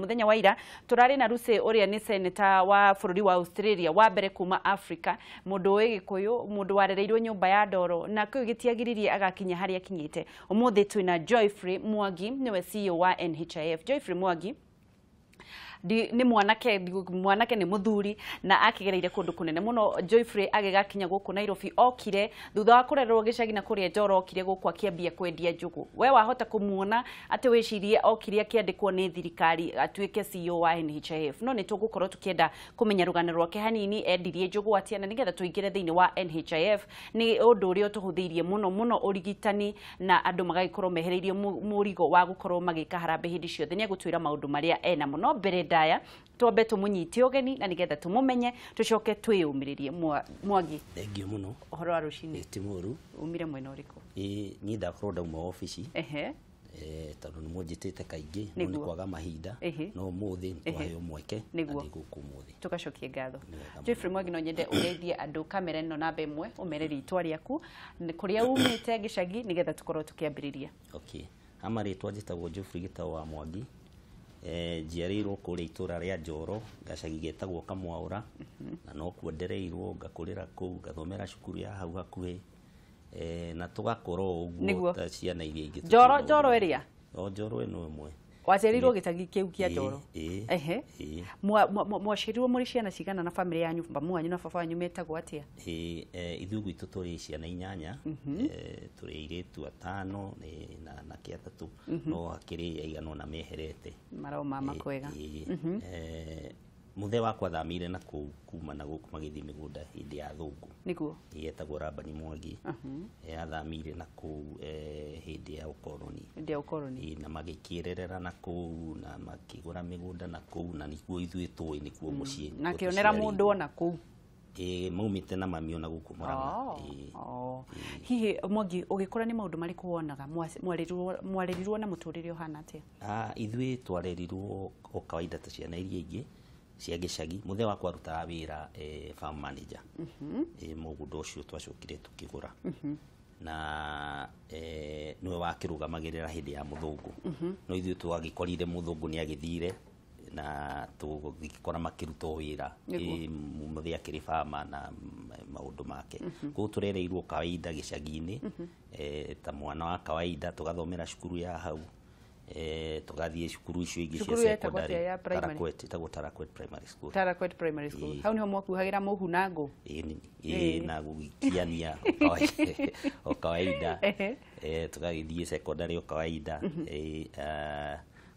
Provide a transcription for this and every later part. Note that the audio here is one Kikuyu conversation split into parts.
Muthenya wa ira turari na Lucy uria ni senator wa bururi wa Australia wa mbere kuma Africa, mundu wi Gikuyu, mundu warereirwo nyumba ya ndoro na kiu gitiagiririe agakinya haria akinyite. Umuthi twina Geoffrey Mwangi, niwe CEO wa NHIF. Geoffrey Mwangi ni mwanake, mwanake ni muthuri na akigereire kundu kunene muno. Geoffrey agigakinya guku Nairobi okire thutha wa kurerwo gicagi na kuria Njoro, okire guku akiambia kwendia njugu. We wahota kumuona ati wicirie okire akiandikwo ni thirikari atuike CEO wa NHIF, no ni tugukorwo tukienda kumenya rugano rwake hanini, endirie njugu atia na nigetha tuingire thiini wa NHIF. Ni undu uria utuhuthiirie muno muno urigitani na andu magagikorwo mehereirio murigo wa gukorwo magika harambe hindi ciothe. Ni egutwira maundu maria ena muno. Mbere ndaya twambe tumunyite ugeni na nigetha tumumenye tucoke twiyumiririe. Mwangi, Thengio muno. Uhoro wa rucini? Ti mũru. Umire mwena uriku? Ĩ niĩ ndakorwo ndauma obici. Tondũ nĩ mũnjĩtĩte kaingĩ no nĩ kwaga mahinda, no ũmũthĩ nĩ twaheo mweke na ndĩ gũkũ ũmũthĩ. Tugacokie ngatho. Geoffrey Mwangi, no nyende ũgeithie andũ kamera ĩno namba ĩmwe, ũmere rĩtwa rĩaku, kũrĩa umĩte gĩcagi, nĩgetha tũkorwo tũkĩambĩrĩria. Okay, ama rĩtwa njĩtagwo Geoffrey Gĩtau wa Mwangi. Njiarĩirwo kũrĩa itũra rĩa Njoro, gacagi getagwo Kamwaũra, na nokuo ndereirwo, ngakũrĩra kũu, ngathomera cukuru ya hau hakuhĩ, na tũgakũra o ũguo ta ciana iria ingĩ. Njoro, Njoro ĩrĩa? O Njoro ĩno ĩmwe. Waciarirwo gĩcagi kĩu kĩa Njoro? Ehe. Mwaciarirwo mũrĩ ciana cigana na bamĩrĩ yanyu, mamu wanyu na baba wanyu metagwo atĩa? Ithuĩ gwitũ tũrĩ ciana inyanya, tũrĩ airĩtu atano na anake atatũ, no hakĩrĩ aigana ũna meherete. Marauma makwega. Mũthee wakwa athamĩire na kũu kuma na gũkũ magĩthiĩ mĩgũnda hĩndĩ ya thũngũ. Nĩguo. Etagwo Rabani Mwangi. Athamĩire na kũu hĩndĩ ya ũkoroni. Hĩndĩ ya ũkoroni. Na magĩkĩrerera na kũu na makĩgũra mĩgũnda na kũu, na nĩkuo ithuĩ tũĩ, nĩkuo mũciĩ. Na kĩonera mũndũ ona kũu. Maumĩte na mami ona gũkũ Murang'a. Hihi Mwangi, ũgĩkũra nĩ maũndũ marĩkũ wonaga? Mwarerirwo na mũtũrĩre ũhana atĩa? Ithuĩ twarerirwo o kawaida ta ciana iria ingĩ cia gĩcagi. Mũthee wakwa arutaga wĩra farm manager. Mũgũnda ũcio twacokire tũkĩgũra, na nĩwe wakĩrũgamagĩrĩra hĩndĩ ya mũthũngũ. No ithuĩ twagĩkorire mũthũngũ nĩ agĩthire na tũgĩkora makĩruta wĩra. Mũthee akĩrĩ farmer na maũndũ make. Koguo tũrereirwo kawaida gĩcagi-inĩ, ta mwana wa kawaida, tũgathomera cukuru ya hau, tũgathiĩ cukuru icio ingĩ cia secondary. Tarakwet, ĩtagwo Tarakwet Primary School. Tarakwet Primary School. Hau niho mwakuhagĩra mũhu na ngũ? Ĩĩ, na gũgĩkiania o kawaida. Tũgagĩthiĩ secondary o kawaida.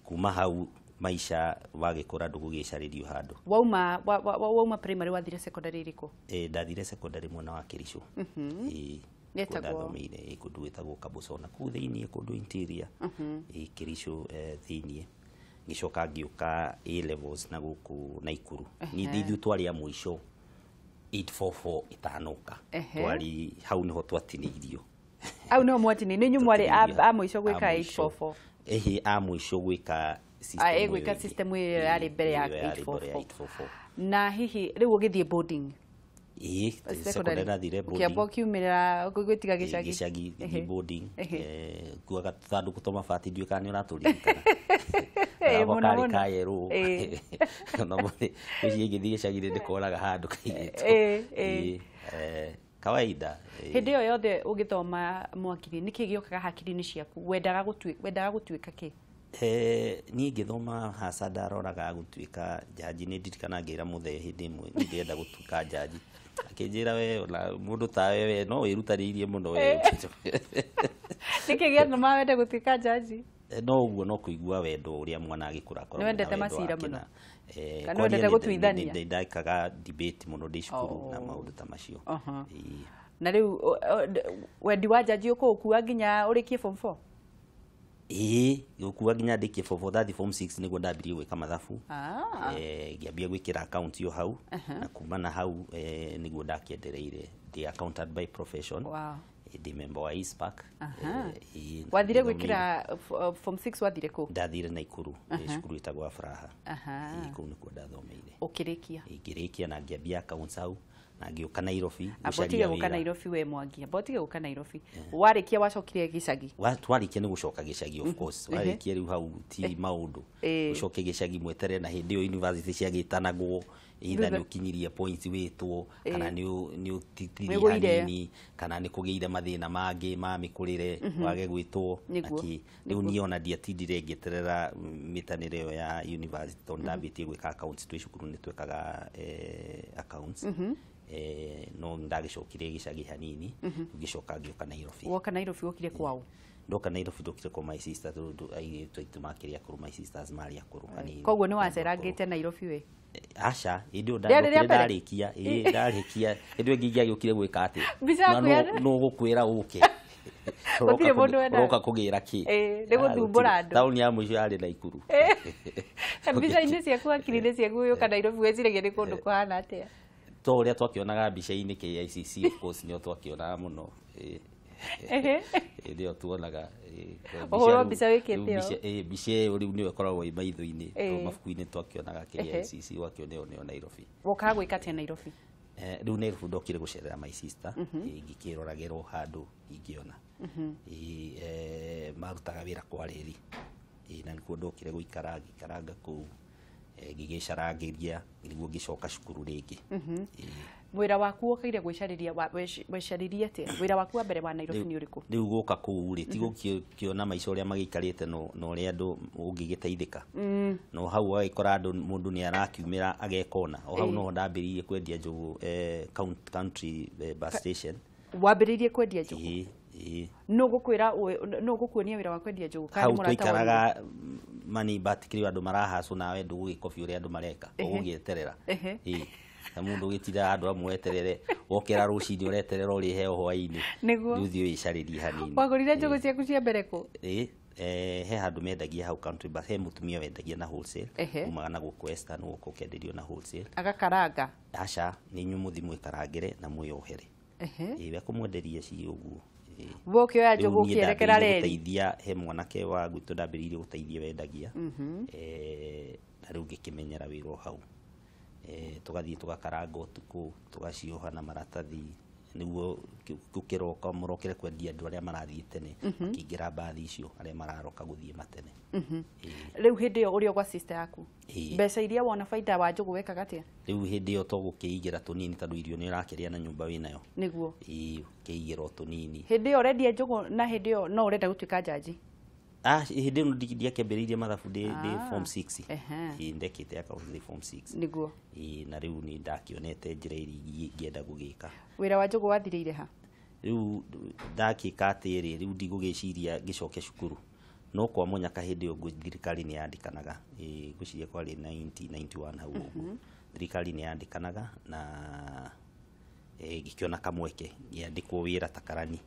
Kuma hau maisha wagĩkũra ndũgũgĩcarĩrio handũ. Wauma primary wathire secondary ĩrĩkũ? Ndathire secondary mwena wa Kericho. Ndathomeire kũndũ gwĩtagwo Kabosona kũu thĩiniĩ, kũndũ interior, Kericho thĩiniĩ. Ngĩcoka ngĩũka A levels na gũkũ Naikuru. Niĩ ithuĩ twarĩ a mũico 844 ĩtanoka. Twarĩ hau nĩho twatinĩirio. Hau nĩho mwatinĩirio, nĩ inyuĩ mwarĩ a mũico gwĩka 844? Ĩhĩ, a mũico gwĩka system. Gwĩka system ĩyo yarĩ mbere ya 844. Na hihi rĩu ũgĩthiĩ boarding? Ĩĩ, secondary ndathire boarding. Ũkĩamba ũkiumĩra gwĩtiga gĩcagi? Gĩcagi, gĩthiĩ boarding. Nguaga tũthandũkũ twa mabati, ndiũĩ kana nĩ ũratũririkana. Mũno mũno. Karĩ ka yerũ. Ũcio ingĩthiĩ gĩcagi-inĩ ndĩkoraga handũ kaigĩtwo. Kawaida. Hĩndĩ ĩyo yothe ũgĩthoma Mwangi, nĩkĩ gĩũkaga hakiri-inĩ ciaku? Wendaga gũtuĩka kĩ? Niĩ ngĩthoma haca ndaroraga gũtuĩka jaji. Nĩ ndirikana ngĩra mũthee hĩndĩ ĩmwe niĩ ndĩrenda gũtuĩka jaji. Akĩnjĩra we ona mũndũ ta we no wĩrutanĩirie mũno we. Nĩkĩ gĩatũmaga wende gũtuĩka jaji? No ũguo, no kũigua wendo ũrĩa mwana agĩkũra akoragwo Nĩ wendete na wendo macira wake mũno? na Kana wendete gũtuithania? Nĩ ndekaga debate mũno ndĩ cukuru na maũndũ ta macio. Na rĩu wendi wa jaji ũkũũkua nginya ũrĩkie form 4? Ĩĩ, gũkua nginya ndĩkie form 4. Ndathi form 6 nĩguo ndambirie gwĩka mathabu. Ngĩambia gwĩkĩra account yo hau, na kuma na hau nĩguo ndakĩendereire. Ndĩ accountant by profession. Ndĩ member wa ICPAK. Wathire gwĩkĩra form 6 wathire kũ? Ndathire Naikuru, cukuru ĩtagwo Afraha. Kũu nĩkuo ndathomeire. Ũkĩrĩkia? Ngĩrĩkia na ngĩambia accounts hau. Na ngĩũka Nairobi. Amba ũtige gũka Nairobi we Mwangi, amba ũtige gũka Nairobi. Warĩkia wacokire gĩcagi? Twarĩkia nĩ gũcoka gĩcagi, of course. Warĩkia rĩu hau ti maũndũ, ũcoke gĩcagi mweterere, na hĩndĩ ĩyo university ciagĩtanagwo either nĩ ũkinyirie points wĩtwo kana nĩ ũtitirie Nĩũgũire. hanini, kana nĩ kũgĩire mathĩna mangĩ ma mĩkũrĩre wage gwĩtwo na kĩ. Rĩu niĩ ona ndiatindire ngĩeterera mĩtanĩre ĩyo ya university, tondũ ndambĩtie gwĩka accounts twĩ cukuru, nĩ twekaga accounts. No ndagĩcokire gĩcagi hanini, ngĩcoka ngĩũka Nairobi. Woka Nairobi wokire kwao? Ndoka Nairobi ndokire kwa my sister, tondũ airĩtu aitũ makĩrĩ akũrũ, my sisters marĩ akũrũ hanini. Koguo nĩ wacerangĩte Nairobi we? Aca, hĩndĩ ĩyo Rĩarĩ rĩa ndokire mbere? ndarĩkia, ĩĩ, ndarĩkia hĩndĩ ĩyo ĩngĩ ingĩagĩũkire gwĩka atĩa? Mbica yaku Na no gũkwĩra ũke. Gũtirĩ mũndũ wendaga. Ũroka kũgĩra kĩ? Ĩĩ, nĩ gũthumbũra andũ. Taũni ya mũico yarĩ Naikuru. Mbica-inĩ ciaku, hakiri-inĩ ciaku, ũgĩũka Nairobi weciragia nĩ kũndũ kũhana atĩa? To ũrĩa twakĩonaga mbica-inĩ KICC, of course, nĩo twakĩonaga mũno. Ĩĩ. Hĩndĩ ĩyo tuonaga Ũhũrwo mbica wĩkĩte rĩu ũũ. Mbica ĩyo rĩu nĩyo ĩkoragwo ĩ maitho-inĩ, tondũ mabuku-inĩ twakĩonaga KICC, wakĩona ĩyo nĩyo Nairobi. Wokaga gwĩka atĩa Nairobi? Rĩu Nairobi ndokire gũcerera my sister, ngĩkĩroragĩrwo handũ ingĩona. Marutaga wĩra kwa reri. Na nĩkuo ndokire gũikara, ngĩikaranga kũu, ngĩgĩcarangĩria nĩguo ngĩcoka cukuru rĩngĩ. Wĩra waku wokaire gwĩcarĩria, wecaririe atĩa? Wĩra waku wa mbere wa Nairobi nĩ ũrĩkũ? Rĩu gũka kũu rĩ, ti gũkĩona maica ũrĩa magĩikarĩte na ũrĩa andũ ũngĩgĩteithĩka, no hau ũgagĩkora andũ, mũndũ nĩ arakiumĩra agekona o hau. Noho ndambĩrĩirie kwendia njũgũ, country bus station. Wambĩrĩirie kwendia njũgũ? Ĩĩ. Nũ gũkwĩra, nũ gũkuonia wĩra wa kwendia njũgũ? Kana Hau nĩ mũrata wanyu? twaikaraga mani, but kĩrĩ andũ marahacwo nawe ndũgũgĩkobi ũrĩa andũ mareka, ũgũgĩeterera. Ĩĩ, na mũndũ ũgĩtinda handũ hamwe weterere, wokĩra rũcinĩ ũreterera ũrĩheo hwaĩ-inĩ. Rĩu thiĩ wĩcarĩrie hanini. Wagũrire njũgũ ciaku cia mbere kũ? Ĩĩ, he handũ mendagia hau country bus, he mũtumia wendagia na wholesale. Umaga na gũkũ Western, gũkũ ũkenderio na wholesale. Agakaranga? Aca, nĩ inyuĩ mũthi mwĩkarangĩre na mwĩyohere. Ĩĩ, we kũmwenderia ci ũguo. Ĩĩ. We ũkĩoya Rĩu njũgũ niĩ ũkĩerekera ndambĩrĩirie reri? gũteithia, he mwanake wa gwitũ ndambĩrĩirie gũteithia wendagia. Na rĩu ngĩkĩmenyera wĩra o hau. Tũgathiĩ tũgakaranga ũtukũ, tũgacioha na maratathi nĩguo gũkĩroka mũrokere kwendia andũ arĩa marathiĩ tene makĩingĩra mbathi icio, arĩa mararoka gũthiĩ matene. Ĩĩ. Rĩu hĩndĩ ĩyo ũrĩ o gwa sister yaku, Ĩĩ. mbeca iria wona baida wa njũgũ wekaga atĩa? Rĩu hĩndĩ ĩyo to gũkĩigĩra tũnini, tondũ irio nĩ ũrakĩrĩa na nyũmba wĩnayo. Ĩĩ, ũkĩigĩra o tũnini. Hĩndĩ ĩyo ũrendia njũgũ, na hĩndĩ ĩyo no ũrenda gũtuĩka njanji? Ah, hĩndĩ ĩyo ndiakĩambĩrĩirie mathabu ndĩ form 6. Ĩĩ, ndekĩte account ndĩ form 6. Ĩĩ, na rĩu nĩ ndakĩonete njĩra iria ingĩenda gũgĩka. Wĩra wa njũgũ wathirĩire ha? Rĩu ndakĩka atĩrĩ, rĩu ndigũgĩciria ngĩcoke cukuru, no kwa mũnyaka hĩndĩ ĩyo thirikari nĩ yandĩkanaga. Ĩĩ, ngwĩciria kwarĩ 1991 hau ũguo, thirikari nĩ yandĩkanaga na ngĩkĩona kamweke ngĩandĩkwo wĩra ta karani.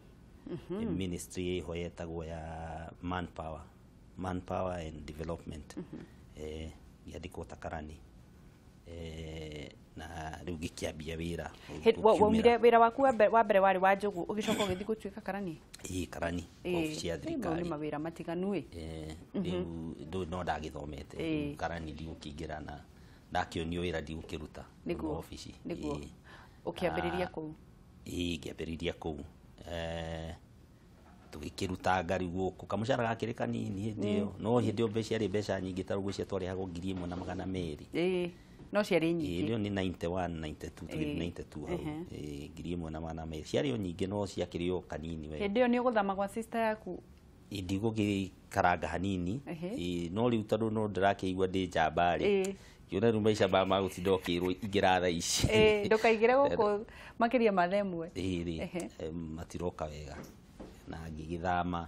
Ministry ĩho yetagwo ya manpower and development. Ngĩandĩkwo ta karani, na rĩu ngĩkĩambia wĩra. Waumire wĩra waku wa mbere warĩ wa njũgũ, ũgĩcoka ũgĩthiĩ gũtuĩka karani? Ĩĩ, karani obici ya Mau nĩ thirikari. mawĩra matiganu ĩ. Rĩu ndũ no ndagĩthomete. Rĩu karani ndigũkĩingĩra na ndakĩonio wĩra ndigũkĩruta. Obici. Nĩguo. Ũkĩambĩrĩria kũu? Ĩĩ, ngĩambĩrĩria kũu. Tũgĩkĩrutanga rĩu gũkũ, kamũcara gakĩrĩ kanini hĩndĩ ĩyo, no hĩndĩ ĩyo mbeca ciarĩ mbeca nyingĩ, ta rũguo twarĩhagwo 1,200. Ĩĩ, no ciarĩ nyingĩ. Ĩyo nĩ 91 92, tũgĩthiĩ 92 hau. Ĩĩ, 1,200 ciarĩ o nyingĩ, no ciakĩrĩ o kanini we. Hĩndĩ ĩyo nĩ ũgũthama gwa sister yaku? Ndigũgĩkaranga hanini. Ĩĩ, no rĩu tondũ no ndĩrakĩigua ndĩ njamba rĩ, kĩona rĩu maica maya ma gũtinda ũkĩrwo ingĩra thaa ici. Ĩĩ, ndũkaigĩre gũkũ makĩria ma thaa ĩmwe. Ĩĩ rĩ, matiroka wega, na ngĩgĩthama.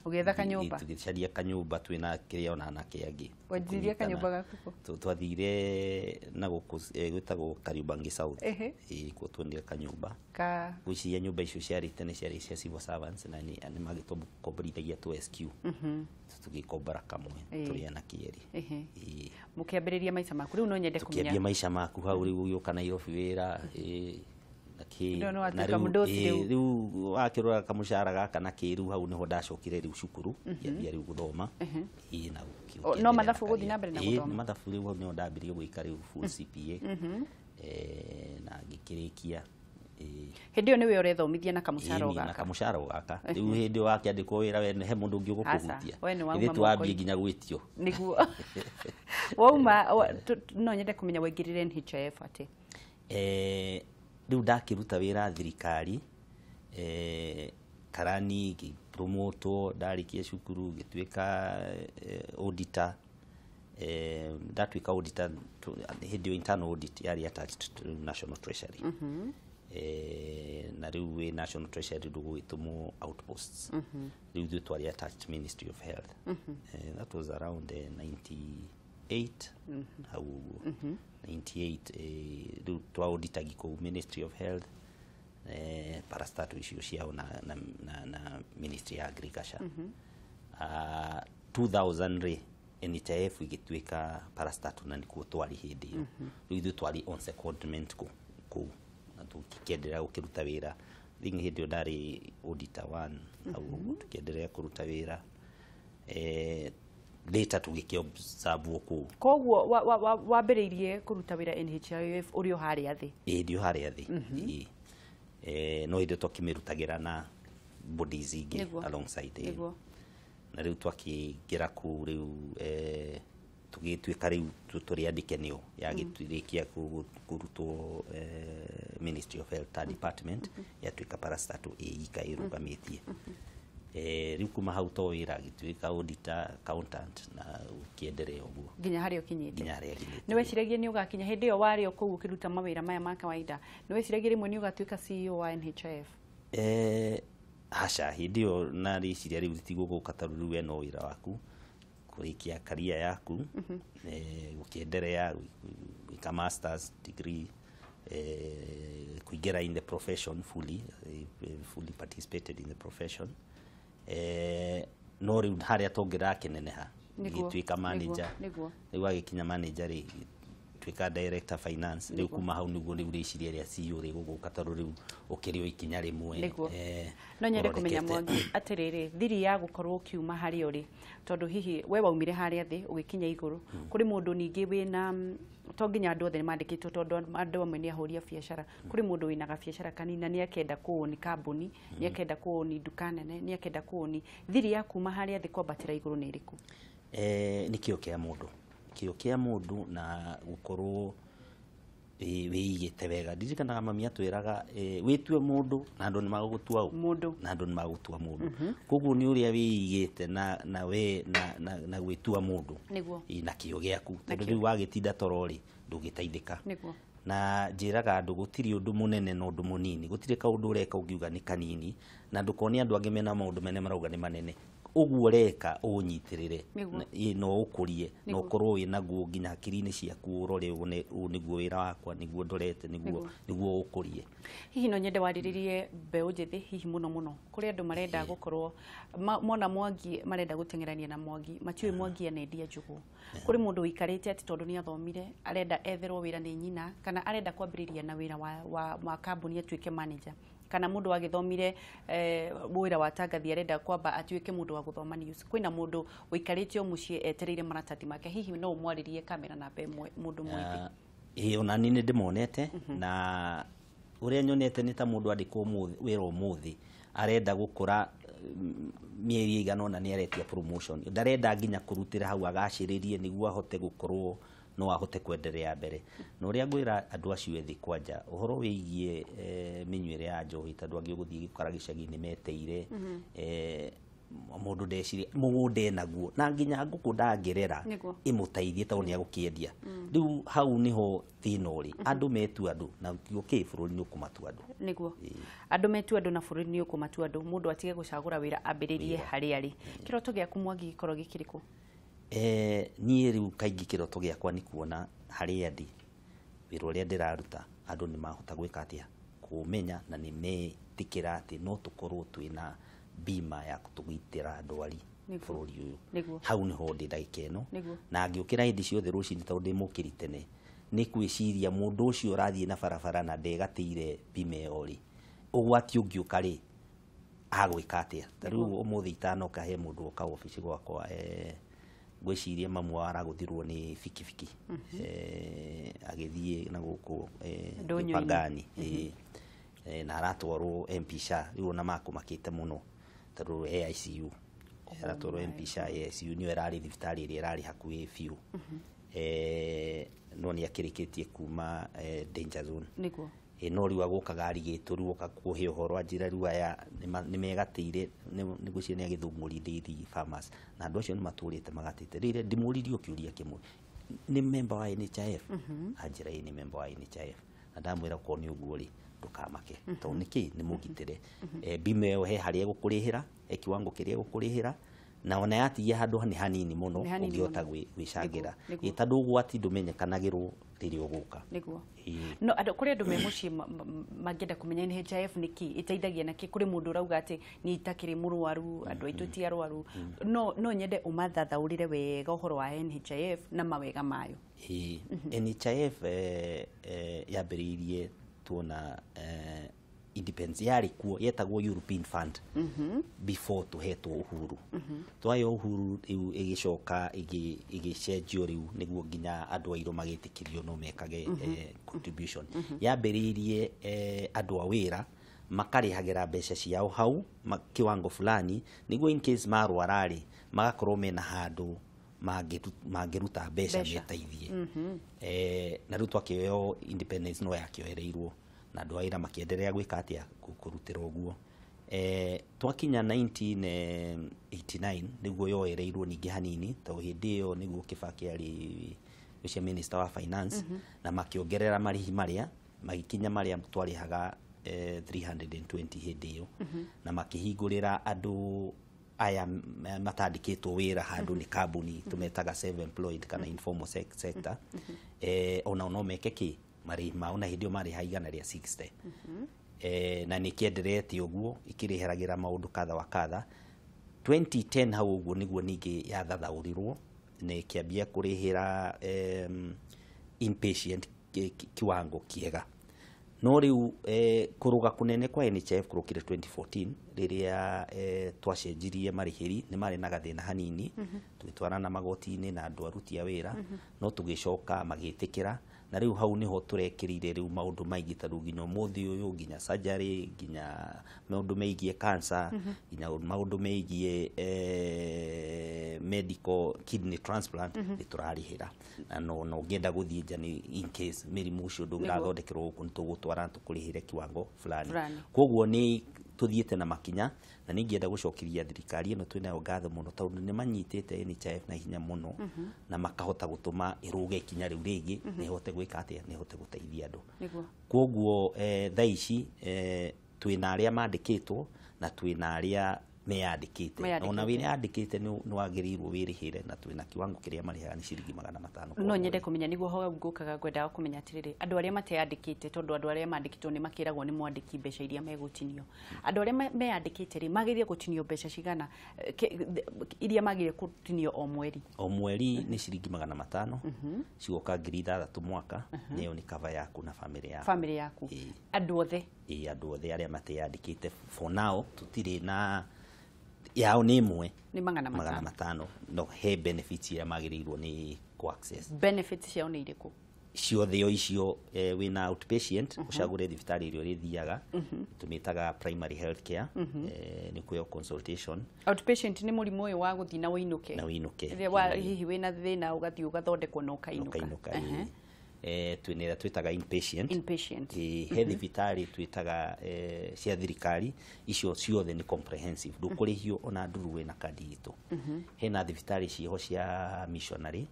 Ũgĩetha kanyũmba? Tũgĩcaria kanyũmba twĩna kĩrĩa ona anake angĩ. Wanjirie kanyũmba gaku kũ? Twathire na gũkũ gwĩtagwo Kariobangi South. Ĩĩ, kuo tuonire kanyũmba. Ka Ngwĩciria nyũmba icio ciarĩ tene ciarĩ cia civil servants, na nĩ magĩtũkomborithagia tu SQ. Tũgĩkombora kamwe tũrĩ anake erĩ. Ĩĩ. Mũkĩambĩrĩria maica maku rĩu, no nyende Tũkĩambia kũmenya maica maku hau rĩu ũgĩũka Nairobi wĩra, ĩĩ, na kĩ. Rĩu nĩ Na watuĩka rĩu, mũndũ rĩu. Rĩu wakĩrora kamũcara gaka na kĩ, rĩu hau nĩho ndacokire rĩu cukuru, ngĩambia rĩu gũthoma. Ĩĩ, na O, no ũkĩendelea mathabu na gũthiĩ na mbere na career. Ĩĩ, gũthoma? mathabu rĩu hau nĩho ndambirie gwĩka rĩu full CPA. Na ngĩkĩrĩkia. Hĩndĩ ĩyo nĩwe ũrethomithia na kamũcara o na gaka? Kamũcara o gaka. Rĩu hĩndĩ ĩyo wakĩandĩkwo wĩra, we he mũndũ ũngĩ ũgũkũhutia? We nĩ wauma Ithuĩ twambie moko-inĩ. nginya gwĩtio. Nĩguo wauma no nyende kũmenya waingĩrire NHIF atĩ? Rĩu ndakĩruta wĩra thirikari, karani, ngĩpromotwo. Ndarĩkia cukuru ngĩtuĩka auditor. Ndatuĩka auditor, hĩndĩ ĩyo internal audit yarĩ attached to National Treasury. Na rĩu wĩ National Treasury ndũgũgĩtũmwo outposts. Rĩu ithuĩ twarĩ attached Ministry of Health. That was around 98 hau ũguo, 98. Rĩu twauditagi kũu Ministry of Health, parastatal icio ciao na Ministry ya Agriculture. 2000 rĩ, NHIF ĩgĩtuĩka parastatal na nĩkuo twarĩ hĩndĩ ĩyo. Rĩu ithuĩ twarĩ on secondment kũu na tũkĩendelea gũkĩruta wĩra. Think hĩndĩ ĩyo ndarĩ auditor one hau ũguo. Tũkĩendelea kũruta wĩra, later tũgĩkĩ-observe kũu. Koguo wambĩrĩirie kũruta wĩra NHIF ũrĩ o harĩa thĩ? Ĩĩ, ndĩ o harĩa thĩ. Ĩĩ. No hĩndĩ twakĩmĩrutagĩra na bodies ingĩ alongside. Na rĩu twakĩingĩra kũu rĩu, tũgĩtuĩka rĩu tũrĩ andĩke nĩo yagĩtũrĩkia kũrutwo Ministry of Health ta department, yatuĩka parastatal ĩika ĩrũgamĩtie. Rĩu kuma hau to wĩra gĩtuĩka auditor, accountant na ũkĩenderea ũguo. Nginya harĩa ũkinyĩte. Nginya harĩa nginyĩte. Nĩ weciragia nĩ ũgakinya hĩndĩ ĩyo warĩ o kũu ũkĩruta mawĩra maya ma kawaida, nĩ weciragia rĩmwe nĩ ũgatuĩka CEO wa NHIF? Aca, hĩndĩ ĩyo na rĩciria rĩu rĩtigũgũka tondũ rĩu we no wĩra waku kũrĩkia career yaku, gũkĩenderea gwĩka masters degree, kũingĩra in the profession fully, fully participated in the profession. No rĩu harĩa tongĩrakĩneneha, gĩtuĩka manager. Rĩu agĩkinya manager rĩ, tuĩka director finance. Rĩu kuma hau nĩguo rĩu rĩciria rĩa CEO rĩgũgũka tondũ rĩu ũkĩrĩ o ikinya rĩmwe. No nyende kũmenya, ũrorekete. Mwangi, atĩrĩrĩ, thiri ya gũkorwo ũkiuma harĩa ũrĩ, tondũ hihi we waumire harĩa thĩ ũgĩkinya igũrũ, kũrĩ mũndũ ningĩ wĩna to nginya andũ othe nĩ mandĩkĩtwo, tondũ andũ amwe nĩ ahũri a biacara. Kũrĩ mũndũ wĩna gabiacara kanini na nĩ akenda kũũni kambuni, nĩ akenda kũũni nduka nene, nĩ akenda kũũni. Thiri ya kuma harĩa thĩ kwambatĩra igũrũ nĩ ĩrĩkũ? Nĩ kĩo kĩa mũndũ, kĩo kĩa mũndũ na gũkorwo wĩigĩte wega. Ndirikanaga mami atwĩraga, wĩtue mũndũ na andũ nĩ magũgũtua ũ? Mũndũ. Na andũ nĩ magũtua mũndũ. Koguo nĩ ũrĩa wĩigĩte na we na gwĩtua mũndũ. Na kĩo gĩaku, tondũ kĩo. Rĩu wagĩtinda toro rĩ, ndũngĩteithĩka. Na njĩraga andũ gũtirĩ ũndũ mũnene na ũndũ mũnini, gũtirĩ kaũndũ ũreka ũngiuga nĩ kanini, na ndũkone andũ angĩ mena maũndũ mene marauga nĩ manene. Ũguo ũreka ũnyitĩrĩre na ũkũrie na ũkorwo wĩ naguo nginya hakiri-inĩ ciaku, ũrore wone ũũ nĩguo wĩra wakwa, nĩguo ndorete, nĩguo ũkũrie. Hihi no nyende warĩrĩrie mbeũ njĩthĩ, hihi mũno mũno kũrĩ andũ marenda gũkorwo mona Mwangi, marenda gũteng'erania na Mwangi, matiũĩ Mwangi anendia njũgũ. Kũrĩ mũndũ ũikarĩte atĩ tondũ nĩ athomire arenda etherwo wĩra nĩ nyina, kana arenda kwambĩrĩria na wĩra wa kambuni atuĩke manager, kana mũndũ wagĩthomire wĩra wa tangathi arenda kwamba atuĩke mũndũ wa gũthoma news. Kwĩna mũndũ ũikarĩte o mũciĩ etereire maratathi make, hihi no ũmwarĩrie kamera namba ĩmwe, mũndũ mwĩthĩ? Ĩĩ, ona niĩ nĩ ndĩmonete, na ũrĩa nyonete nĩ ta mũndũ andĩkwo wĩra ũmũthĩ arenda gũkũra mĩeri ĩigana ũna nĩ aretia promotion, ndarenda nginya kũrutĩra hau agacĩrĩrie nĩguo ahote gũkorwo no ahote kwenderea mbere. Na ũrĩa ngwĩra andũ acio ethĩ, kwanja ũhoro wĩgiĩ mĩnyuĩre ya njohi, tondũ angĩ ũgũthiĩ gũkora gĩcagi-inĩ meteire, mũndũ ndeciria mũgũnda enaguo na nginya ngũkũ ndangĩrera ĩmũteithie tondũ nĩ agũkĩendia. Rĩu hau nĩho thĩna ũrĩ, andũ metua andũ na kĩ bũrũri nĩ ũkũmatua andũ. Nĩguo, andũ metua andũ na bũrũri nĩ ũkũmatua andũ. Mũndũ atige gũcagũra wĩra, ambĩrĩrie harĩa arĩ. Kĩroto gĩaku, Mwangi, gĩkorwo gĩkĩrĩkũ? Niĩ rĩu kaingĩ kĩroto gĩakwa nĩ kuona harĩa ndĩ, wĩra ũrĩa ndĩraruta, andũ nĩ mahota gwĩka atĩa, kũmenya na nĩ metĩkĩra atĩ no tũkorwo twĩna bima ya kũtũgitĩra ndwari bũrũri ũyũ. Hau nĩho ndĩ ndagĩka ĩno. Na ngĩũkĩra hĩndĩ ciothe rũcinĩ, tondũ ndĩ mũkĩri tene, nĩ gwĩciria mũndũ ũcio ũrathiĩ na barabara na ndegatĩire bima ĩyo rĩ, ũgwati ũngĩũka rĩ, agwĩka atĩa? Ta rĩu ũmũthĩ itanoka he mũndũ oka obici gwakwa, Ngwĩciria mamu wao aragũthirwo nĩ bikibiki agĩthiĩ na gũkũ Ndũnyũ-inĩ. Pangani. Na aratwarwo MP Shah. Rĩu ona makũmakĩte mũno tondũ e ICU, aratwarwo MP Shah e ICU, nĩyo ĩrarĩ thibitarĩ ĩrĩa ĩrarĩ hakuhĩ biũ. No nĩ akĩrĩkĩtie kuma danger zone. No rĩu agũkaga arigĩtwo, rĩu oka kũhe ũhoro anjĩra rĩu aya nĩ megatĩire, nĩ ngwĩciria nĩ agĩthũngũri Ndeithi Farmers, na andũ acio nĩ matũrĩte magatĩte. Rĩrĩa ndĩmũririe o kĩũria kĩmwe, nĩ member wa NHIF? Anjĩra ĩĩ, nĩ member wa NHIF. Na ndamwĩra korwo nĩ ũguo rĩ, ndũkamake, tondũ nĩkĩ nĩ mũgitĩre. Bima ĩyo he harĩa ĩgũkũrĩhĩra, he kiwango kĩrĩa ĩgũkũrĩhĩra, na ona yatigia handũ nĩ hanini mũno Nĩ hanini ũngĩhota mũno. gwĩcangĩra. Nĩguo. Tondũ ũgwati ndũmenyekanagĩrwo rĩrĩa ũgũka. No andũ, kũrĩ andũ me mũciĩ mangĩenda kũmenya NHIF nĩ kĩ, ĩteithagia na kĩ. Kũrĩ mũndũ ũrauga atĩ niĩ itakĩrĩ mũrwaru, andũ aitũ ti arwaru. No nyende ũmathathaũrĩre wega ũhoro wa NHIF na mawega mayo. Ĩĩ, NHIF yambĩrĩirie tuona independence, yarĩ kuo, yetagwo European Fund before tũhetwo uhuru. Twaheo uhuru rĩu ĩgĩcoka ĩgĩcenjio rĩu nĩguo nginya andũ airũ magĩtĩkĩrio no mekage contribution. Yambĩrĩirie andũ a wĩra makarĩhagĩra mbeca ciao hau kiwango fulani, nĩguo in case marwara rĩ, magakorwo mena handũ mangĩruta mbeca Mbeca. meteithie. Na rĩu twakĩoyo independence no yakĩoereirwo na andũ a wĩra makĩenderea gwĩka atĩa, kũrutĩra ũguo. Twakinya 1989 nĩguo yoereirwo ningĩ hanini, tondũ hĩndĩ ĩyo nĩguo Kibaki arĩ ũcio minister wa finance, na makĩongerera marĩhi marĩa magĩkinya marĩa twarĩhaga 320 hĩndĩ ĩyo, na makĩhingũrĩra andũ aya matandĩkĩtwo wĩra handũ nĩ kambuni, tũmetaga self employed kana informal sector, onao no meke kĩ marĩhi mao, na hĩndĩ ĩyo marĩha 160. Na nĩ kĩenderete ũguo ikĩrĩheragĩra maũndũ kadha wa kadha. 2010 hau ũguo nĩguo ningĩ yathathaũrirwo na ĩkĩambia kũrĩhĩra inpatient kiwango kĩega. No rĩu kũrũga kũnene kwa NHIF kũrũkire 2014 rĩrĩa twacenjirie marĩhĩri. Nĩ marĩ na gathĩna hanini, tũgĩtwarana magoti-inĩ na andũ aruti a wĩra, no tũgĩcoka magĩtĩkĩra, na rĩu hau nĩho tũrekĩrire rĩu maũndũ maingĩ, ta rĩu nginya ũmũthĩ ũyũ, nginya surgery, nginya maũndũ megiĩ cancer, nginya maũndũ megiĩ medical kidney transplant nĩ tũrarĩhĩra. Na no ũngĩenda gũthiĩ nja, nĩ in case mĩrimũ ũcio ndũrathondekerwo gũkũ, nĩ tũgũtwara tũkũrĩhĩre kiwango fulani. Fulani. Koguo nĩ tũthiĩte na makinya, na nĩ ingĩenda gũcokeria thirikari ĩno twĩnayo ngatho mũno, tondũ nĩ manyitĩte NHIF na hinya mũno na makahota gũtũma ĩrũge ikinya rĩu rĩngĩ na ĩhote gwĩka atĩa, na ĩhote gũteithia andũ. Koguo thaa ici twĩna arĩa mandĩkĩtwo na twĩna arĩa meyandĩkĩte. Meyandĩkĩte. Ona wĩyandĩkĩte nĩ wagĩrĩirwo wĩrĩhĩre, na twĩna kiwango kĩrĩa marĩhaga nĩ ciringi 500 kwa No nyende mweri. kũmenya, nĩguo hau ngũkaga, ngwendaga kũmenya atĩrĩrĩ, andũ arĩa mateyandĩkĩte, tondũ andũ arĩa mandĩkĩtwo nĩ makĩragwo nĩ mwandĩki mbeca iria megũtinio, andũ arĩa meyandĩkĩte rĩ, magĩrĩire gũtinio mbeca cigana iria magĩrĩire gũtinio o mweri? O mweri nĩ ciringi 500, cigoka 6,000 mwaka. Nĩyo nĩ cover yaku na famĩlĩ yaku. Famĩlĩ yaku? Ĩĩ. Andũ othe? Ĩĩ, andũ othe arĩa mateyandĩkĩte for now tũtirĩ na yao nĩ ĩmwe. Nĩ magana magana matano. matano, no he benefits iria magĩrĩirwo nĩ ku access. Benefits ciao nĩ irĩkũ? Ciothe o icio, wĩna outpatient, ũcagũre thibitarĩ ĩrĩa ũrĩthiaga, tũmĩtaga primary health care, nĩ kũheo consultation. Outpatient nĩ mũrimũ ũyũ wa gũthiĩ na wĩinũke? Na wĩinũke. Rĩrĩa hihi wĩna thĩna ũgathiĩ ũgathondekwo na ũkainũka. Ũkainũka, ĩĩ. Twĩna ĩrĩa twĩtaga inpatient. Inpatient. Ĩĩ, he thibitarĩ twĩtaga cia thirikari, icio ciothe nĩ comprehensive, ndũkũrĩhio ona nduru wĩna kandi itũ. Hena thibitarĩ ciĩho cia missionary,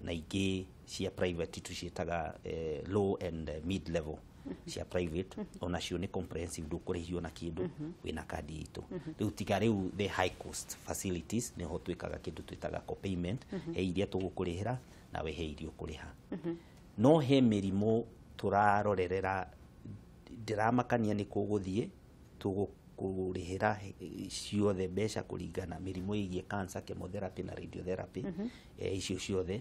na ingĩ cia private tũciĩtaga low and mid level cia private, onacio nĩ comprehensive, ndũkũrĩhio na kĩndũ wĩna kandi itũ. Rĩu tiga rĩu the high cost facilities nĩho twĩkaga kĩndũ twĩtaga copayment, he iria tũgũkũrĩhĩra nawe he iria ũkũrĩha. No he mĩrimũ tũrarorerera, ndĩramakania nĩ kũgũthiĩ tũgũkũrĩhĩra ciothe mbeca kũringana mĩrimũ ĩgiĩ cancer, chemotherapy na radiotherapy, icio ciothe,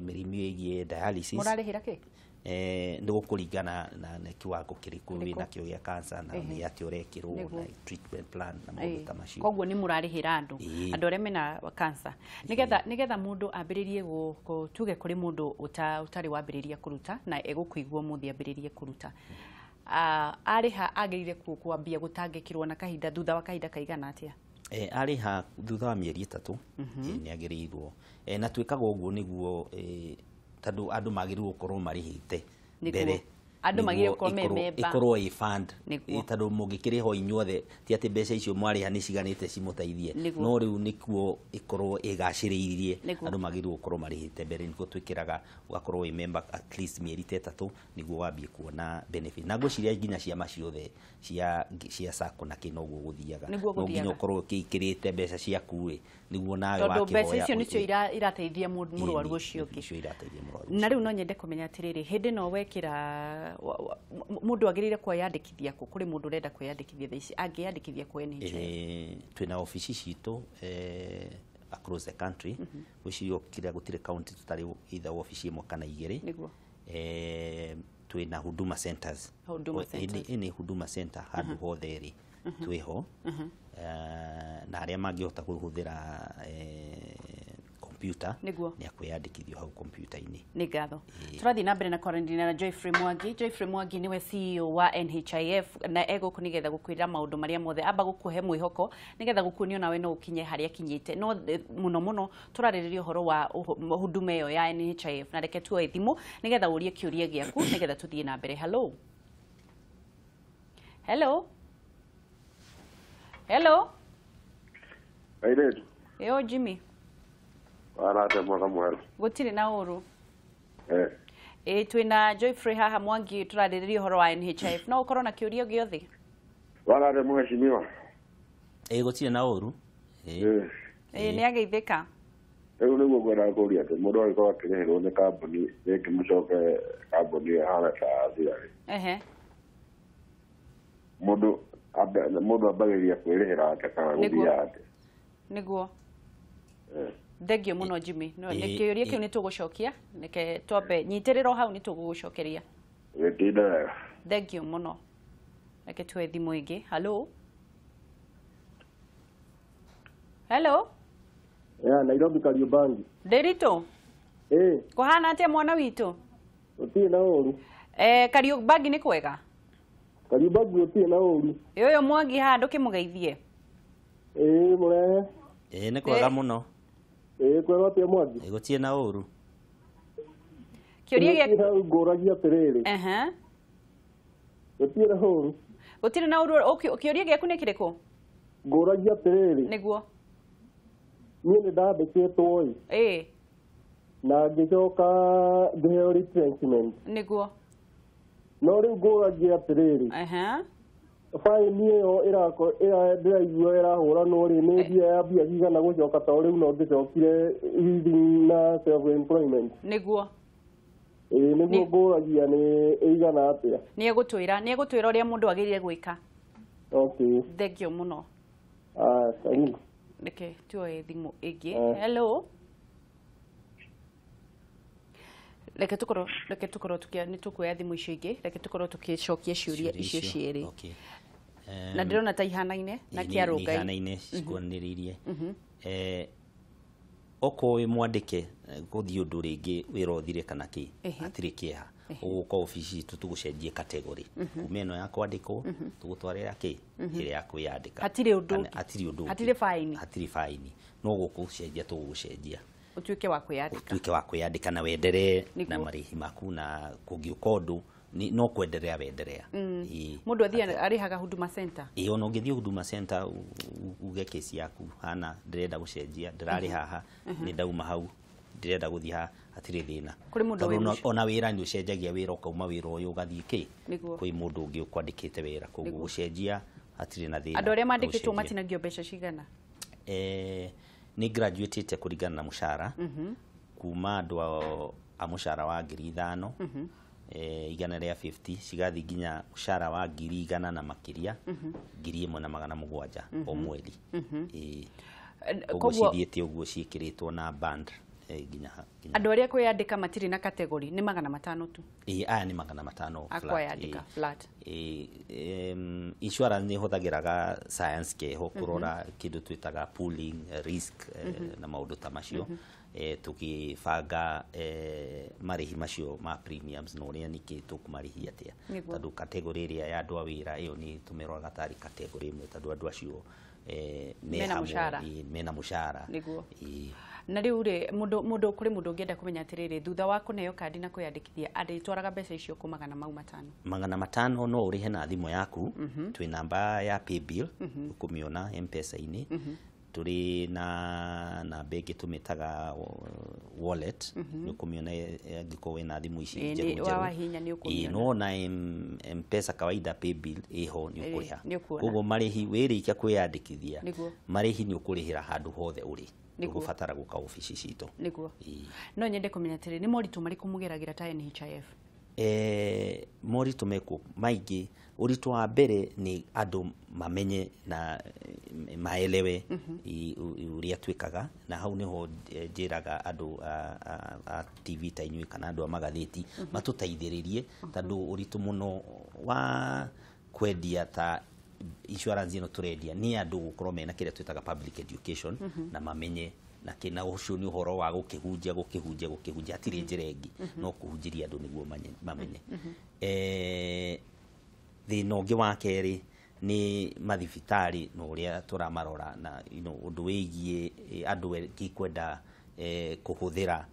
mĩrimũ ĩgiĩ dialysis. Mũrarĩhĩra kĩ? Nĩ gũkũringana na kiwango kĩrĩkũ wĩnakĩo gĩa cancer na nĩ atĩa ũrekĩrwo na treatment plan na maũndũ ta macio. Koguo nĩ mũrarĩhĩra andũ andũ arĩa mena cancer nĩgetha mũndũ ambĩrĩrie tuge kũrĩ mũndũ ũtarĩ wambĩrĩria kũruta na egũkũigua mũthĩ ambĩrĩrie kũruta, arĩha agĩrĩire kwambia gũtangĩkĩrwo na kahinda thutha wa kahinda kaigana atĩa? Arĩha thutha wa mĩeri 3 nĩ agĩrĩirwo, na twĩkaga ũguo nĩguo tondũ andũ magĩrĩirwo gũkorwo marĩhĩte mbere, andũ magĩrĩirwo gũkorwo me memba, ĩkorwo ĩ fund, tondũ mũngĩkĩrĩha inyuothe ti atĩ mbeca icio mwarĩha nĩ ciganĩte cimũteithie, no rĩu nĩkuo ĩkorwo ĩgacĩrĩirie, andũ magĩrĩirwo gũkorwo marĩhĩte mbere, nĩkuo twĩkĩraga ũgakorwo wĩ member at least mĩeri ta 3 nĩguo wambie kuona benefit. Na ngwĩciria nginya ciama ciothe cia SACCO na kĩ noguo gũthiaga, no nginya ũkorwo ũkĩikĩrĩte mbeca ciaku ĩ nĩguo nawe wakĩhoya, tondũ mbeca icio nĩcio irateithia mũrwaru ũcio ũngĩ. Na rĩu no nyende kũmenya atĩrĩrĩ, hĩndĩ no wekĩra mũndũ agĩrĩire kwĩyandĩkithia kũ? Kũrĩ mũndũ ũrenda kwĩyandĩkithia thaa ici, angĩyandĩkithia kũ NHIF? Twĩna obici citũ across the country, gwĩciria kĩrĩa gũtirĩ county tũtarĩ either obici ĩmwe kana igĩrĩ. Twĩna Huduma Centers, ĩnĩ Huduma Center handũ hothe rĩ twĩho, na arĩa mangĩhota kũhũthĩra computer nĩ akwĩyandĩkithio hau computer-inĩ. Nĩ ngatho. Tũrathiĩ na mbere na kwaranĩria na Geoffrey Mwangi. Geoffrey Mwangi nĩwe CEO wa NHIF na egũkũ nĩgetha gũkwĩra maũndũ marĩa mothe, amba gũkũhe mwĩhoko nĩgetha gũkuonio nawe no ũkinye harĩa akinyĩte. No mũno mũno tũrarĩrĩria ũhoro wa huduma ĩyo ya NHIF, na reke tuoe thimũ nĩgetha ũrie kĩũria gĩaku nĩgetha tũthiĩ na mbere. Hello. Hello. Hello. Airĩtu. Ĩyo Jimmy. Arate mwaka mwerũ. Gũtirĩ na ũru. Twĩna Geoffrey haha Mwangi tũrarĩrĩria ũhoro wa NHIF. No ũkorwo na kĩũria gĩothe. Warate mheshimiwa. Gũtirĩ na ũru. Nĩ ageithĩka. Rĩu nĩguo ngwendaga kũũria atĩ mũndũ angĩkorwo akĩrĩhĩrwo nĩ kambuni rĩngĩ mũcoke kambuni ĩhana ta yathira rĩ. Mũndũ ambagĩrĩria kwĩrĩhĩra atĩa kana gũthiaga atĩa? Nĩguo. Thengio mũno Jimmy. No nĩ kĩũria kĩu nĩ tũgũcokia, reke twambe nyitĩrĩro hau nĩ tũgũgũcokeria. Gĩtinda wega. Thengio mũno. Reke tuoe thimũ ĩngĩ. Hello. Hello. Ya Nairobi Kariobangi. Ndĩritũ. Kũhana atĩa mwana witũ? Gũtirĩ na ũru. Kariobangi nĩ kwega? Kariobangi gũtirĩ na ũru. Ũyũ Mwangi haha ndũkĩmũgeithie. Mũrehe. Nĩ kwega mũno. Kwega atĩa Mwangi? Gũtirĩ na ũru. Kĩũria gĩa hau ngũragia atĩrĩrĩ. Gũtirĩ na ũru. Gũtirĩ na ũru. Kĩũria gĩaku nĩ kĩrĩkũ? Ngũragia atĩrĩrĩ. Nĩguo. Niĩ nĩ ndandĩkĩtwo ĩ. Na ngĩcoka ngĩheo retrenchment. Nĩguo. No rĩu ngũragia atĩrĩrĩ. Baini ĩyo ndĩraigua ĩrahũranwo rĩ, nĩ mbia ya mbia cigana gũcoka tondũ rĩu no ngĩcokire within na self employment. Nĩguo. Nĩguo ngũragia nĩ ĩigana atĩa. Nĩ egũtwĩra ũrĩa mũndũ agĩrĩire gwĩka. Okay. Thengio mũno. Karibu. Reke tuoe thimũ ĩngĩ. Hello. Reke tũkorwo nĩ tũkuoya thimũ icio ingĩ, reke tũkorwo tũgĩcokia ciũria icio cierĩ. Na ndĩrona ta ihanaine na kĩarũngai. Ihanaine cikuanĩrĩirie. Okorwo wĩ mwandĩke gũthiĩ ũndũ rĩngĩ wĩra ũthire kana kĩ, hatirĩ kĩeha. Ũgũka obici citũ tũgũcenjie category. Kuma ĩno ya kwandĩkwo tũgũtwarĩra kĩ ĩrĩa ya kwĩyandĩka. Hatirĩ ũndũ ũngĩ. Hatirĩ ũndũ ũngĩ. Hatirĩ baini. Hatirĩ baini. No gũkũcenjia tũgũgũcenjia. Ũtuĩke wa kwĩyandĩka. Ũtuĩke wa kwĩyandĩka na wenderee na marĩhi maku, na kũngĩũka ũndũ no kwenderea wenderea. Mũndũ athiĩ arĩhaga Huduma Center. Ona ũngĩthiĩ Huduma Center uge kesi yaku hana ndĩrenda gũcenjia, ndĩrarĩ haha nĩ ndauma hau ndĩrenda gũthiĩ haha, hatirĩ thĩna. Ona wĩra nĩ ũcenjagia wĩra, ũkauma wĩra ũyũ ũgathiĩ kĩ kwĩ mũndũ ũngĩ ũkwandĩkĩte wĩra, koguo gũcenjia hatirĩ na thĩna. Andũ arĩa mandĩkĩtwo matinagio mbeca cigana? Nĩ graduatĩte kũringana na mũcara, kuma andũ a mũcara wa 5,000 150 cigathiĩ nginya mũcara wa 100,000 na makĩria, 1,700 o mweri. Koguo cithiĩte ũguo ciĩkĩrĩtwo na band. nginya andũ arĩa kwĩyandĩka matirĩ na category nĩ 500 tu. Ĩĩ, aya nĩ 500 flat. Akwĩyandĩka flat. Insurance nĩ ĩhũthagĩraga science keho kũrora kĩndũ twĩtaga pooling risk na maũndũ ta macio, tũkĩbanga marĩhi macio ma premiums na ũrĩa nĩkĩ tũkũmarĩhia atĩa, tondũ category ĩrĩa ya andũ a wĩra ĩyo nĩ tũmĩroraga tarĩ category ĩmwe, tondũ andũ acio mena mũcara, mena mũcara. Nĩguo. Na rĩu rĩ, mũndũ kũrĩ mũndũ ũngĩenda kũmenya atĩrĩrĩ, thutha wa kũneo kandi na kwĩyandĩkithia arĩtwaraga mbeca icio kũ 500? 500 no ũrĩhe na thimũ yaku. Twĩ namba ya paybill ũkũmĩona M-Pesa-inĩ. Tũrĩ na namba ĩngĩ tũmĩtaga wallet, nĩ ũkũmĩona angĩkorwo wĩna thimũ ici njerũ njerũ. No na M-Pesa kawaida paybill ĩho nĩ ũkũrĩha. Koguo marĩhi wĩrĩkia kwĩyandĩkithia, marĩhi nĩ ũkũrĩhĩra handũ hothe ũrĩ, ndũgũbatara gũka obici citũ. Nĩguo. No nyende kũmenya atĩrĩ, nĩ moritũ marĩkũ mũgeragĩra ta NHIF? Moritũ mekuo maingĩ. Ũritũ wa mbere nĩ andũ mamenye na maelewe ũrĩa twĩkaga, na hau nĩho njĩraga andũ a TV ta inyuĩ kana andũ a magathĩti matũteithĩrĩrie, tondũ ũritũ mũno wa kwendia ta insurance ĩno tũrendia nĩ andũ gũkorwo mena kĩrĩa twĩtaga public education na mamenye na kĩna ũcio nĩ ũhoro wa gũkĩhunjia gũkĩhunjia gũkĩhunjia, hatirĩ njĩra ĩngĩ no kũhunjĩria andũ nĩguo mamenye. Thĩna ũngĩ wa kerĩ nĩ mathibitarĩ na ũrĩa tũramarora na ũndũ wĩgiĩ andũ kwenda kũhũthĩra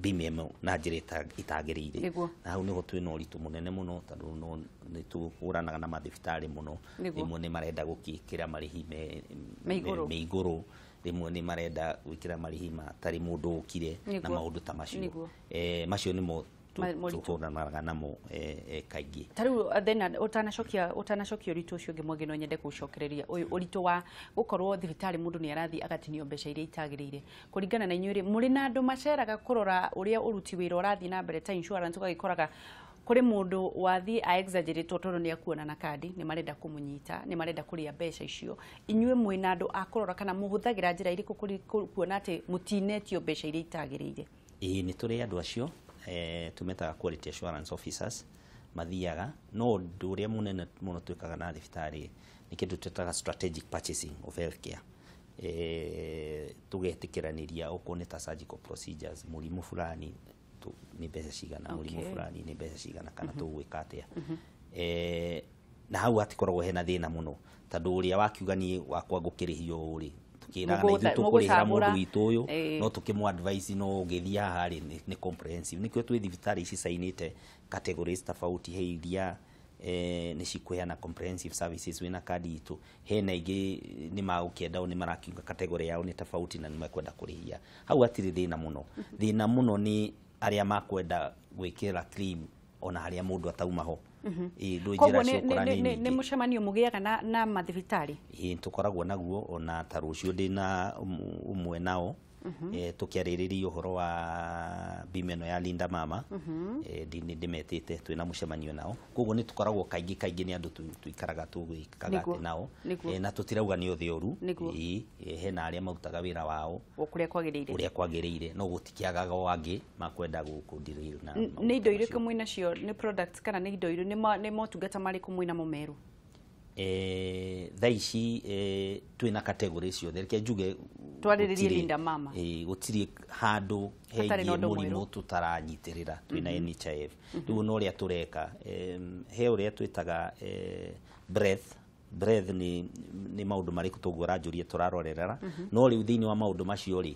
bima ĩno na njĩra ĩtagĩrĩire, na hau nĩho twĩna ũritũ mũnene mũno, tondũ nĩ tũhũranaga na mathibitarĩ mũno. Rĩmwe nĩ marenda gũkĩkĩra marĩhi me igũrũ, rĩmwe nĩ marenda gwĩkĩra marĩhi matarĩ mũndũ ũkire na maũndũ ta macio. Macio nĩmo tũhũranaga namo kaingĩ. Ta rĩu thĩna ũtanacokia ũritũ ũcio ũngĩ, Mwangi, no nyende gũcokereria ũyũ ũritũ wa gũkorwo thibitarĩ mũndũ nĩ arathiĩ agatinio mbeca iria itagĩrĩire. Kũringana na inyuĩ rĩ, mũrĩ na andũ maceraga kũrora ũrĩa ũruti wĩra ũrathiĩ na mbere ta insurance, ũgagĩkoraga kũrĩ mũndũ wathiĩ a exaggerate tondũ nĩ akuona na kandi, nĩ marenda kũmũnyita, nĩ marenda kũrĩa mbeca icio. Inyuĩ mwĩna andũ a kũrora kana mũhũthagĩra njĩra irĩkũ kuona atĩ mũtinetio mbeca iria itagĩrĩire? Ĩĩ, nĩ tũrĩ andũ acio tũmetaga quality assurance officers, mathiaga. No ũndũ ũrĩa mũnene mũno twĩkaga na thibitarĩ nĩ kĩndũ twĩtaga strategic purchasing of healthcare. Tũgetĩkĩranĩria okorwo nĩ ta surgical procedures, mũrimũ fulani nĩ mbeca cigana, mũrimũ fulani nĩ mbeca cigana, kana tũgwĩka atĩa. Na hau hatikoragwo hena thĩna mũno, tondũ ũrĩa wakiuga niĩ wakwa ngũkĩrĩhio ũũ rĩ, tukĩraga na ithuĩ tũkũrĩhĩra mũndũ witũ ũyũ, no tũkĩmũ advise no ũgĩthiĩ haha rĩ nĩ comprehensive. Nĩkĩo twĩ thibitarĩ ici cainĩte categories tofauti, he iria nĩ cikũheana comprehensive services wĩna kandi itũ, hena ingĩ nĩ magũkĩenda o nĩ marakiuga category yao nĩ tofauti na nĩ mekwenda kũrĩhia. Hau hatirĩ thĩna mũno. Thĩna mũno nĩ arĩa makwenda gwĩkĩra claim ona harĩa mũndũ atauma ho. Koguo nĩ mũcemanio mũgĩaga na mathibitarĩ? Ĩĩ, tũkoragwo naguo, ona ta rũciũ ndĩna ũmwe nao tũkĩarĩrĩria ũhoro wa bima ĩno ya Linda Mama. Nĩ ndĩmetĩte, twĩna mũcemanio nao. Koguo nĩ tũkoragwo kaingĩ kaingĩ nĩ andũ tũikaraga tũgĩkaga atĩ nao, na tũtirauga nĩ othe ũru. Ĩĩ, hena arĩa marutaga wĩra wao ũrĩa kwagĩrĩire, ũrĩa kwagĩrĩire, no gũtikĩagaga o angĩ makwenda gũkũndirĩra. Nĩ indo irĩkũ mwĩnacio, nĩ products kana nĩ indo irĩkũ, nĩ motungata marĩkũ mwĩnamo merũ? Thaa ici twĩna category ciothe, reke njuge twarĩrĩrie Linda Mama. Gũtirĩ handũ hegiĩ mũrimũ tũtaranyitĩrĩra twĩna NHIF. Rĩu no ũrĩa tũreka, he ũrĩa twĩtaga breadth. Breadth nĩ maũndũ marĩkũ tũngũranjũria tũrarorerera, no rĩu thĩinĩ wa maũndũ macio rĩ,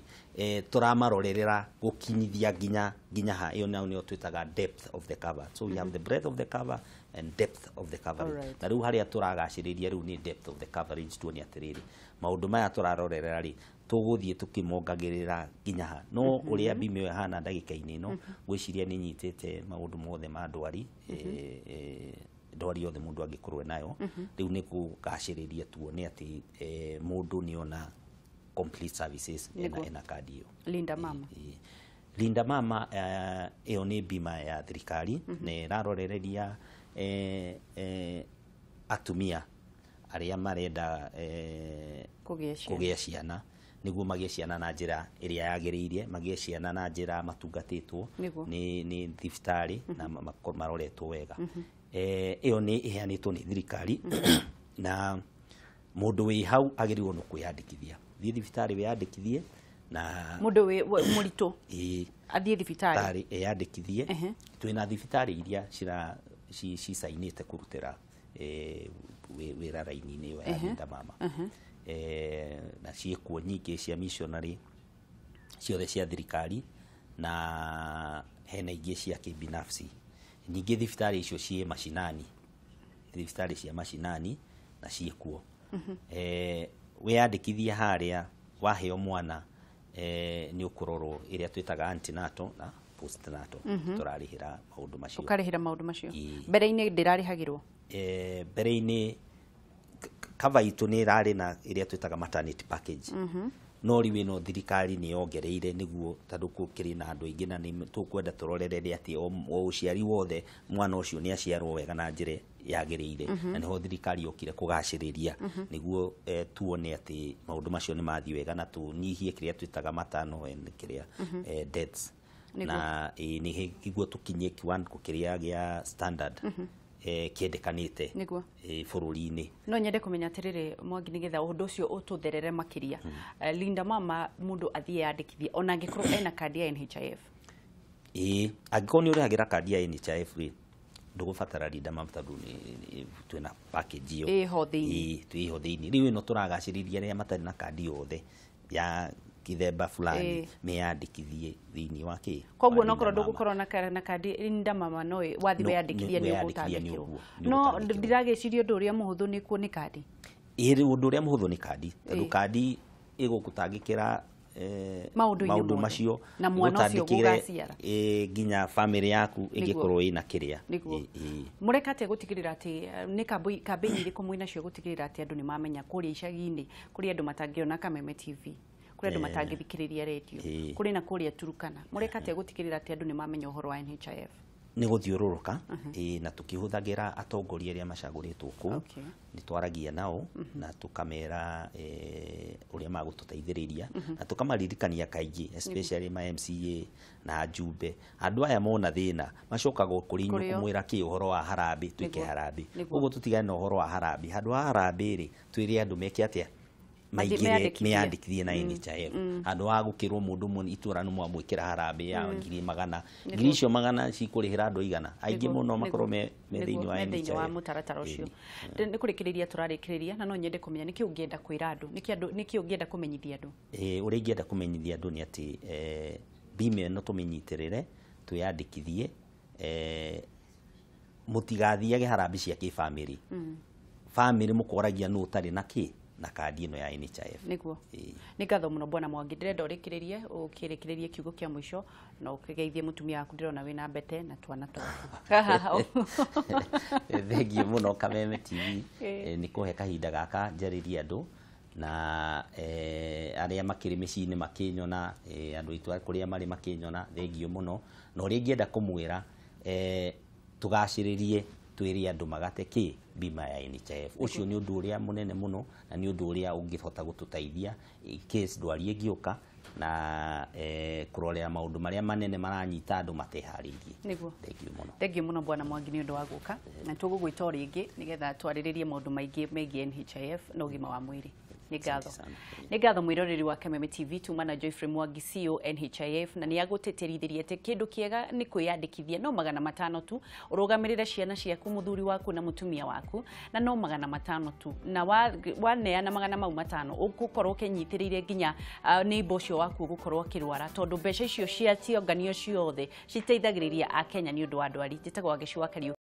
tũramarorerera gũkinyithia nginya ha, ĩyo nayo nĩyo twĩtaga depth of the cover. So we have the breadth of the cover and depth of the coverage. Na rĩu harĩa tũragacĩrĩria rĩu nĩ depth of the coverage, tuone atĩrĩrĩ maũndũ maya tũrarorerera rĩ tũgũthiĩ tũkĩmongagĩrĩra nginya ha. No ũrĩa bima ĩyo ĩhana ndagĩka-inĩ ĩno, ngwĩciria nĩ nyitĩte maũndũ mothe ma ndwari, ndwari yothe mũndũ angĩkorwo nayo. Rĩu nĩ kũgacĩrĩria tuone atĩ mũndũ nĩ ona complete services ena kandi ĩyo. Linda Mama. Linda Mama ĩyo nĩ bima ya thirikari na ĩrarorereria atumia arĩa marenda kũgĩa ciana. Nĩguo magĩe ciana na njĩra ĩrĩa yagĩrĩire, magĩe ciana na njĩra matungatĩtwo nĩ thibitarĩ na maroretwo wega. Ĩyo nĩ ĩheanĩtwo nĩ thirikari na mũndũ wĩ hau agĩrĩirwo nĩ kwĩyandĩkithia. Thiĩ thibitarĩ wĩyandĩkithie na mũndũ wĩ mũritũ athiĩ thibitarĩ eyandĩkithie. Twĩna thibitarĩ iria cicainĩte kũrutĩra wĩra raini-inĩ ĩyo ya Linda Mama. Na ciĩkuo nyingĩ cia missionary ciothe cia thirikari na hena ingĩ cia kĩbinafsi. Ningĩ thibitarĩ icio ciĩ macinani, thibitarĩ cia macinani na ciĩkuo. Wĩyandĩkithie harĩa waheo mwana nĩ ũkũrorwo ĩrĩa twĩtaga antenatal na postnatal. Tũrarĩhĩra maũndũ macio. Ũkarĩhĩra maũndũ macio. Mbere-inĩ ndĩrarĩhagĩrwo? Mbere-inĩ cover itũ nĩ ĩrarĩ na ĩrĩa twĩtaga maternity package. No rĩu ĩno thirikari nĩ yongereire nĩguo tondũ gũkĩrĩ na andũ aingĩ na nĩ tũkwenda tũrorere atĩ o ũciari wothe mwana ũcio nĩ aciarwo wega na njĩra yagĩrĩire. Na nĩho thirikari yokire kũgacĩrĩria nĩguo tuone atĩ maũndũ macio nĩ mathiĩ wega na tũnyihie kĩrĩa twĩtaga maternal and kĩrĩa deaths. Na nĩguo tũkinye kiwango kĩrĩa gĩa standard kĩendekanĩte bũrũri-inĩ. No nyende kũmenya atĩrĩrĩ Mwangi, nĩgetha ũndũ ũcio ũtũtherere makĩria. Linda Mama mũndũ athiĩ yandĩkithie ona angĩkorwo ena kandi ya NHIF? Angĩkorwo nĩ ũrĩhagĩra kandi ya NHIF rĩ, ndũgũbatara Linda Mama tondũ twĩna package ĩyo. Ĩho thĩinĩ. Twĩho thĩinĩ. Rĩu ĩno tũragacĩrithia arĩa matarĩ na kandi yothe ya kithemba fulani meyandĩkithie thĩinĩ wa kĩ. Koguo no korwo ndũgũkorwo na kandi Linda Mama no wathiĩ weyandĩkithie nĩ ũgũtangĩkĩrwo. No ndiragĩciria ũndũ ũrĩa mũhũthũ nĩ kuo nĩ kandi. Ũndũ ũrĩa mũhũthũ nĩ kandi tondũ kandi ĩgũgũtangĩkĩra maũndũ macio na mwana ũcio gũgaciara nginya family yaku ĩngĩkorwo ĩna kĩrĩa. Mũreka atĩa gũtigĩrĩra atĩ nĩ kambĩini irĩkũ mwĩnacio gũtigĩrĩra atĩ andũ nĩ mamenya kũrĩa icagi-inĩ, kũrĩa andũ matangĩona Kameme TV, kũrĩa andũ matangĩthikĩrĩria redio, kũrĩ na kũrĩa Turukana, mũreka atĩa gũtigĩrĩra atĩ andũ nĩ mamenya ũhoro wa NHIF? Nĩ gũthiũrũrũka na tũkĩhũthagĩra atongoria arĩa macagũrĩtwo kũu, nĩ twaragia nao na tũkamera ũrĩa magũtũteithĩrĩria na tũkamaririkania kaingĩ, especially ma MCA na ajumbe. Andũ aya mona thĩna macokaga kũrĩ inyuĩ kũmwĩra kĩ ũhoro wa harambĩ, twĩke harambĩ. Ũguo tũtigane na ũhoro wa harambĩ. Handũ ha harambĩ rĩ, twĩre andũ meke atĩa? Maingĩre meyandĩkithie na NHIF. Handũ ha gũkĩrwo mũndũ mũnini itũra nĩ mwamwĩkĩra harambĩ ya 100,000, ngiri icio 100 cikũrĩhĩra andũ igana, aingĩ mũno makorwo me thĩinĩ wa NHIF. Wa mũtaratara ũcio. Nĩ kũrĩkĩrĩria tũrarĩkĩrĩria na no nyende kũmenya nĩkĩ ũngĩenda kwĩra andũ, nĩkĩ ũngĩenda kũmenyithia andũ? Ũrĩa ingĩenda kũmenyithia andũ nĩ atĩ bima ĩno tũmĩnyitĩrĩre, twĩyandĩkithie, mũtigathiage harambĩ cia kĩbamĩrĩ. Bamĩrĩ mũkoragia nũ ũtarĩ na kĩ na kandi ĩno ya NHIF. Nĩguo. Nĩ ngatho mũno Bwana Mwangi, ndĩrenda ũrĩkĩrĩrie ũkĩrĩkĩrĩrie kiugo kĩa mũico na ũkĩgeithie mũtumia waku, ndĩrona wĩna mbete na twana twaku. Thengiũ mũno Kameme TV nĩ kũhe kahinda gaka njarĩrie andũ na arĩa makĩrĩ mĩciĩ-inĩ makĩnyona, andũ aitũ kũrĩa marĩ makĩnyona, thengiũ mũno. Na ũrĩa ingĩenda kũmwĩra tũgacĩrĩrie twĩre andũ magate kĩ bima ya NHIF. Ũcio nĩ ũndũ ũrĩa mũnene mũno na nĩ ũndũ ũrĩa ũngĩhota gũtũteithia case ndwari ĩngĩũka na kũrorera maũndũ marĩa manene maranyita andũ mateharĩirie. Nĩguo. Thengiũ mũno. Thengiũ mũno Bwana Mwangi nĩ ũndũ wa gũka na tũgũgwĩta o rĩngĩ nĩgetha twarĩrĩrie maũndũ maingĩ megiĩ NHIF na ũgima wa mwĩrĩ. Nĩ ngatho. Nĩ ngatho mwĩroreri wa Kameme TV, tuma na Geoffrey Mwangi CEO NHIF, na nĩ agũtĩtĩrithĩria atĩ kĩndũ kĩega nĩ kwĩyandĩkithia no 500 tu, ũrũgamĩrĩre ciana ciaku, mũthuri waku na mũtumia waku, na no 500 tu, na waneana 500 ũgũkorwo ũkĩnyitĩrĩire nginya neighbor ũcio waku ũgũkorwo akĩrwara, tondũ mbeca icio cia cionganio ciothe citeithagĩrĩria Akenya nĩ ũndũ wa ndwari. Njĩtagwo Wangeci wa Kariũki.